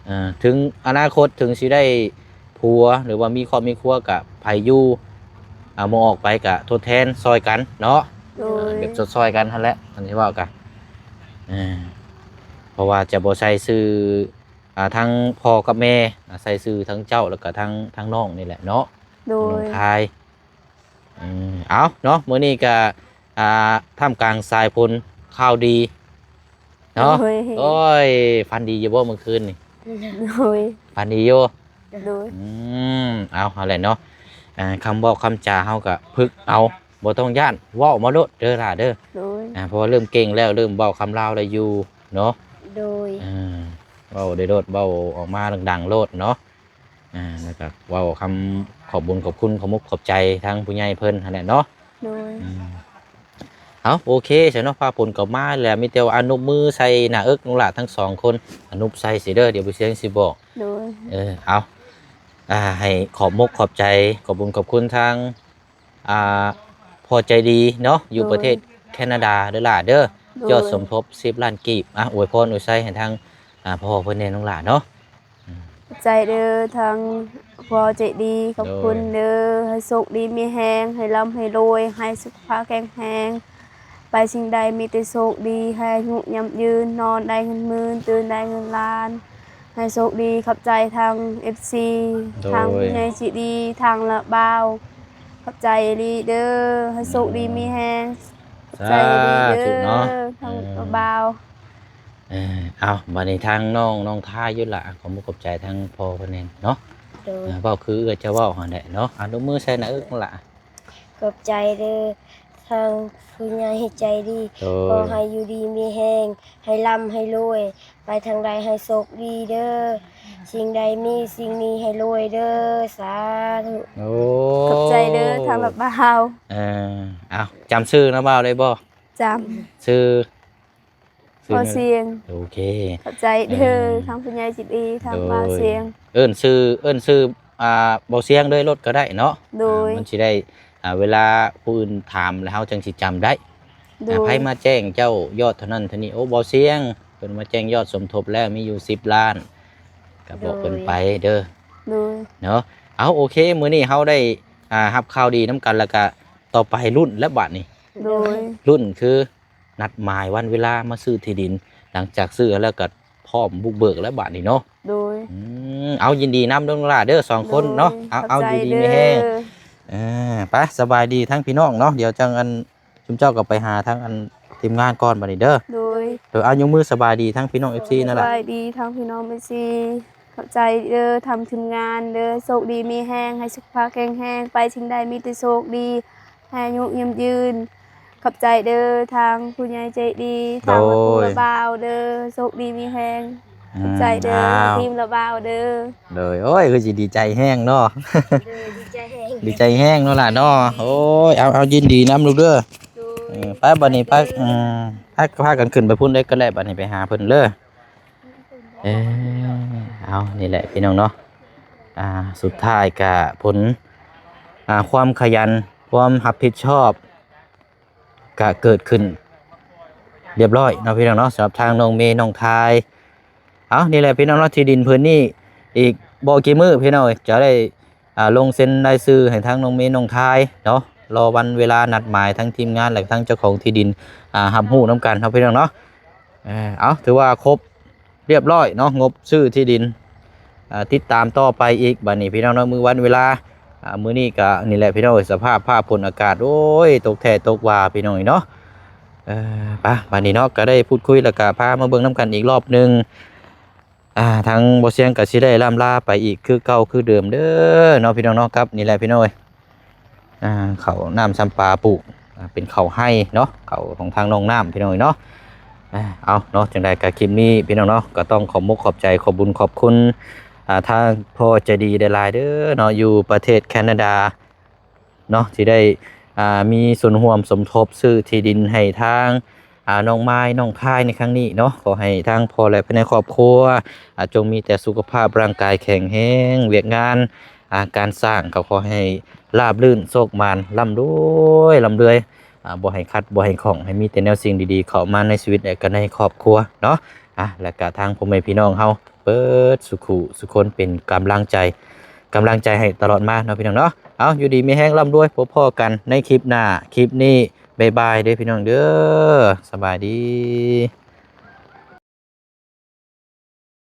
ເອີ ເຖິງອະນາຄົດ ເຖິງຊິໄດ້ຜົວ ຫຼືວ່າມີຄອບມີຄົວ ກະໃຜຢູ່ ອ່າ ບໍ່ອອກໄປກະທົດແທນຊ່ອຍກັນເນາະ. ໂດຍ ເອີ ແບບຊ່ອຍໆກັນຫັ້ນແຫຼະ ອັນທີ່ເວົ້າກະ ເອີ ເພາະວ່າຈະບໍ່ໃສ່ຊື່ ອ່າ ທັງພໍ່ກັບແມ່ ອ່າ ໃສ່ຊື່ທັງເຈົ້າ ແລ້ວກະທັງ ທັງນ້ອງນີ້ແຫຼະເນາະ. ໂດຍ ນ້ອງທາຍ ເອີ ເອົາເນາະ ມື້ນີ້ກະ ອ່າ ທ່າມກາງສາຍຝົນ ຂ່າວດີເນາະ. ໂດຍ ໂອ້ຍ ຝັນດີຢູ່ບໍ່ມື້ຄືນນີ້? ໂດຍ ຝັນດີຢູ່. ໂດຍ ອືມ ເອົາ ຫັ້ນແຫຼະເນາະ ອ່າ ຄຳເວົ້າຄຳຈາເຮົາກະຝຶກເອົາ ບໍ່ຕ້ອງຢ້ານ ເວົ້າມາໂລດເດີຫຼ້າເດີ. ໂດຍ ອ່າ ເພາະວ່າເລີ່ມເກັ່ງແລ້ວ ເລີ່ມເວົ້າຄຳລາວໄດ້ຢູ່ເນາະ. ໂດຍ ເອີ ເວົ້າໄດ້ໂລດ ເວົ້າອອກມາດັງໆໂລດເນາະ. ອ່າ ແລ້ວກໍເວົ້າຄຳຂອບບຸນຂອບຄຸນ ຂອບມຸກຂອບໃຈທາງຜູ້ໃຫຍ່ເພິ່ນຫັ້ນແຫຼະເນາະ. ໂດຍ ອືມ ເອົາ ໂອເຄຊະເນາະ ຟ້າຝົນກໍມາແລ້ວ ມີແຕ່ວ່າອະນຸບມືໃສ່ໜ້າເອິກນ້ອງຫຼ້າທັງສອງຄົນ ອະນຸບໃສ່ຊິເດີ ດຽວບໍ່ຊຽງຊິບອກ. ໂດຍ ເອີ ເອົາ ອ່າ ໃຫ້ຂອບມຸກຂອບໃຈ ຂອບບຸນຂອບຄຸນທາງ ອ່າ ພໍ່ໃຈດີເນາະ ຢູ່ ໂດຍ ປະເທດແຄນາດາເດີຫຼ້າເດີ. ໂດຍ ຍອດສົມທົບສິບລ້ານກີບ ອ່ະ ອວຍພອນອວຍໄຊໃຫ້ທາງ ອ່າ ພໍ່ເພິ່ນແດ່ນ້ອງຫຼ້າເນາະ. ອືມ ຂອບໃຈເດີທາງພໍ່ໃຈດີ ຂອບຄຸນເດີ. ໂດຍ ໃຫ້ໂຊກດີມີແຮງ ໃຫ້ລ່ຳໃຫ້ລວຍ ໃຫ້ສຸຂະພາບແຂງແຮງ ໄປສິ່ງໃດມີແຕ່ໂຊກດີ ໃຫ້ອາຍຸຍືນ ນອນໄດ້ເງິນໝື່ນ ຕື່ນໄດ້ເງິນລ້ານ ໃຫ້ໂຊກດີ. ຂອບໃຈທາງ ເອັຟຊີ ໂດຍ ທາງຜູ້ໃຫຍ່ໃຈດີ ທາງລະບ່າວ ຂອບໃຈອີ່ຫຼີເດີ ໃຫ້ໂຊກດີມີແຮງ. ສາທຸເນາະ ຂອບໃຈອີ່ຫຼີເດີ ທາງ ເອີ ລະບ່າວ. ເອີ ເອົາ ບາດນີ້ທາງນ້ອງ ນ້ອງທາຍຢູ່ລະ ຂໍຂອບໃຈທາງພໍ່ເພິ່ນແດ່ເນາະ. ໂດຍ ເອີ ເວົ້າຄືເອື້ອຍຈະເວົ້າຫັ້ນແຫຼະເນາະ ອະນຸບມືໃສ່ໜ້າເອິກລະ. ຂອບໃຈເດີ ທາງຜູ້ໃຫຍ່ໃຈດີ. ໂດຍ ຂໍໃຫ້ຢູ່ດີມີແຮງ ໃຫ້ລ່ຳໃຫ້ລວຍ ໄປທາງໃດໃຫ້ໂຊກດີເດີ ສິ່ງໃດມີສິ່ງນີ້ໃຫ້ລວຍເດີ ສາທຸ. ໂອ້ ຂອບໃຈເດີ ທາງລະບ່າວ. ເອີ ເອົາ ຈຳຊື່ລະບ່າວໄດ້ບໍ່? ຈຳ ຊື່ ຊື່ ບໍ່ສຽງ. ໂອເຄ ຂອບໃຈເດີ ເອີ ທາງຜູ້ໃຫຍ່ໃຈດີ ທາງ ໂດຍ ບ່າວສຽງ. ເອີ້ນຊື່ ເອີ້ນຊື່ ອ່າ ບ່າວສຽງເລີຍໂລດກໍໄດ້ເນາະ. ໂດຍ ອ່າ ມັນຊິໄດ້ ອ່າ ເວລາຜູ້ອື່ນຖາມແລ້ວເຮົາຈັ່ງຊິຈຳໄດ້. ໂດຍ ອ່າ ໃຜມາແຈ້ງເຈົ້າຍອດເທົ່ານັ້ນເທົ່ານີ້? ໂອ້ ບ່າວສຽງ ເພິ່ນມາແຈ້ງຍອດສົມທົບແລ້ວ ມີຢູ່ສິບລ້ານ ກໍບອກເພິ່ນໄປເດີ. ໂດຍ ໂດຍ ເນາະ. ເອົາ ໂອເຄ ມື້ນີ້ເຮົາໄດ້ ອ່າ ຮັບຂ່າວດີນຳກັນ ແລ້ວກໍຕໍ່ໄປລຸ້ນແລ້ວບາດນີ້. ໂດຍ ລຸ້ນຄື ນັດໝາຍວັນເວລາມາຊື້ທີ່ດິນ ຫຼັງຈາກຊື້ແລ້ວກໍພ້ອມບຸກເບີກແລ້ວບາດນີ້ເນາະ. ໂດຍ ອືມ ເອົາ ຍິນດີນຳເດີນ້ອງຫຼ້າເດີ ສອງຄົນເນາະ. ໂດຍ ເອົາ ເອົາ ຂອບໃຈ ຢູ່ດີມີແຮງເດີ. ເອີ ໄປ ສະບາຍດີທາງພີ່ນ້ອງເນາະ ດຽວຈັ່ງອັນ ຊຸມເຈົ້າກໍໄປຫາທາງອັນທີມງານກ່ອນບາດນີ້ເດີ. ໂດຍ ໂດຍ ເອົາ ຍົກມືສະບາຍດີທາງພີ່ນ້ອງ ເອັຟຊີ ນັ້ນລະ. ສະບາຍດີທາງພີ່ນ້ອງ ເອັຟຊີ ຂອບໃຈເດີ ທາງທີມງານເດີ ໂຊກດີມີແຮງ ໃຫ້ສຸຂະພາບແຂງແຮງ ໄປສິ່ງໃດມີແຕ່ໂຊກດີ ໃຫ້ອາຍຸຍືນຍືນ. ຂອບໃຈເດີ ທາງຜູ້ໃຫຍ່ໃຈດີ ທາງ ໂດຍ ລະບ່າວເດີ ໂຊກດີມີແຮງ. ອືມ ຂອບໃຈເດີ ອ້າວ ທີມລະບ່າວເດີ. ໂດຍ ໂອ້ຍ ຄືຊິດີໃຈແຮງເນາະ. ໂດຍ ດີໃຈແຮງ ດີໃຈແຮງເນາະຫຼ້າເນາະ. ໂອ້ຍ ເອົາ ເອົາ ຍິນດີນຳລູກເດີ. ໂດຍ ເອີ ໄປບາດນີ້ ໄປ ອືມ ພາ ພາກັນຂຶ້ນໄປພຸ້ນເລີຍກໍໄດ້ ບາດນີ້ໄປຫາເພິ່ນເລີຍ. ເອີ ເອົາ ນີ້ແຫຼະພີ່ນ້ອງເນາະ ອ່າ ສຸດທ້າຍກະຜົນ ອ່າ ຄວາມຂະຫຍັນ ຄວາມຮັບຜິດຊອບ ກະເກີດຂຶ້ນລຽບຮ້ອຍເນາະພີ່ນ້ອງເນາະ. ສຳລັບທາງນ້ອງເມ ນ້ອງທາຍ ເອົາ ນີ້ແຫຼະພີ່ນ້ອງເນາະ ທີ່ດິນພື້ນນີ້ ອີກບໍ່ກີ່ມື້ພີ່ນ້ອງເອີຍ ຈະໄດ້ ອ່າ ລົງເຊັນລາຍຊື່ໃຫ້ທາງນ້ອງເມ ນ້ອງທາຍເນາະ. ລໍວັນເວລານັດໝາຍ ທາງທີມງານ ແລະ ທາງເຈົ້າຂອງທີ່ດິນ ອ່າ ຮັບຮູ້ນຳກັນເນາະພີ່ນ້ອງເນາະ. ເອີ ເອົາ ຖືວ່າຄົບ ຮຽບຮ້ອຍເນາະ ງົບຊື້ທີ່ດິນ. ອ່າ ຕິດຕາມຕໍ່ໄປອີກ ບາດນີ້ພີ່ນ້ອງເນາະ ມື້ວັນເວລາ ອ່າ ມື້ນີ້ກະນີ້ແຫຼະພີ່ນ້ອງເອີຍ ສະພາບຟ້າຝົນອາກາດ ໂອ້ຍ ຕົກແທ້ຕົກວ່າພີ່ນ້ອງເອີຍເນາະ. ເອີ ໄປ ບາດນີ້ເນາະ ກະໄດ້ພູດຄຸຍ ແລ້ວກະພາມາເບິ່ງນຳກັນອີກລອບໜຶ່ງ. ອ່າ ທາງບໍ່ຊຽງກະຊິໄດ້ລ່ຳລາໄປອີກຄືເກົ່າຄືເດີມເດີເນາະ ພີ່ນ້ອງເນາະ. ກັບນີ້ແຫຼະພີ່ນ້ອງເອີຍ ອ່າ ເຂົ້ານ້ຳຊຳປາປູກ ອ່າ ເປັນເຂົ້າໄຮ່ເນາະ ເຂົ້າຂອງທາງໜອງນ້ຳ ພີ່ນ້ອງເອີຍເນາະ. ອ່າ ເອົາເນາະ ຈັ່ງໃດກະຄລິບນີ້ພີ່ນ້ອງເນາະ ກະຕ້ອງຂອບມຸກຂອບໃຈ ຂອບບຸນຂອບຄຸນ ອ່າ ທາງພໍ່ໃຈດີຫຼາຍໆເດີເນາະ ຢູ່ປະເທດແຄນາດາເນາະ ທີ່ໄດ້ ອ່າ ມີສ່ວນຮ່ວມສົມທົບຊື້ທີ່ດິນໃຫ້ທາງ ອ່າ ນ້ອງມາຍ ນ້ອງທາຍໃນຄັ້ງນີ້ເນາະ. ຂໍໃຫ້ທາງພໍ່ ແລະ ພາຍໃນຄອບຄົວ ອ່າ ຈົ່ງມີແຕ່ສຸຂະພາບຮ່າງກາຍແຂງແຮງ ວຽກງານ ອ່າ ການສ້າງ ກໍຂໍໃຫ້ລາບລື່ນ ໂຊກໝານ ລ່ຳລວຍ ລ່ຳລວຍ ອ່າ ບໍ່ໃຫ້ຂັດ ບໍ່ໃຫ້ຂ້ອງ ໃຫ້ມີແຕ່ແນວສິ່ງດີໆເຂົ້າມາໃນຊີວິດ ແລະ ກໍໃນຄອບຄົວເນາະ. ອ່າ ແລະ ກະທາງພໍ່ແມ່ພີ່ນ້ອງເຮົາເບິດສູ່ຄູ່ສູ່ຄົນ ເປັນກຳລັງໃຈ ກຳລັງໃຈໃຫ້ຕະຫຼອດມາເນາະ ພີ່ນ້ອງເນາະ. ເອົາ ຢູ່ດີມີແຮງ ລ່ຳລວຍ ພົບພໍ້ກັນໃນຄລິບໜ້າ. ຄລິບນີ້ ບາຍບາຍເດີພີ່ນ້ອງເດີ ສະບາຍດີ.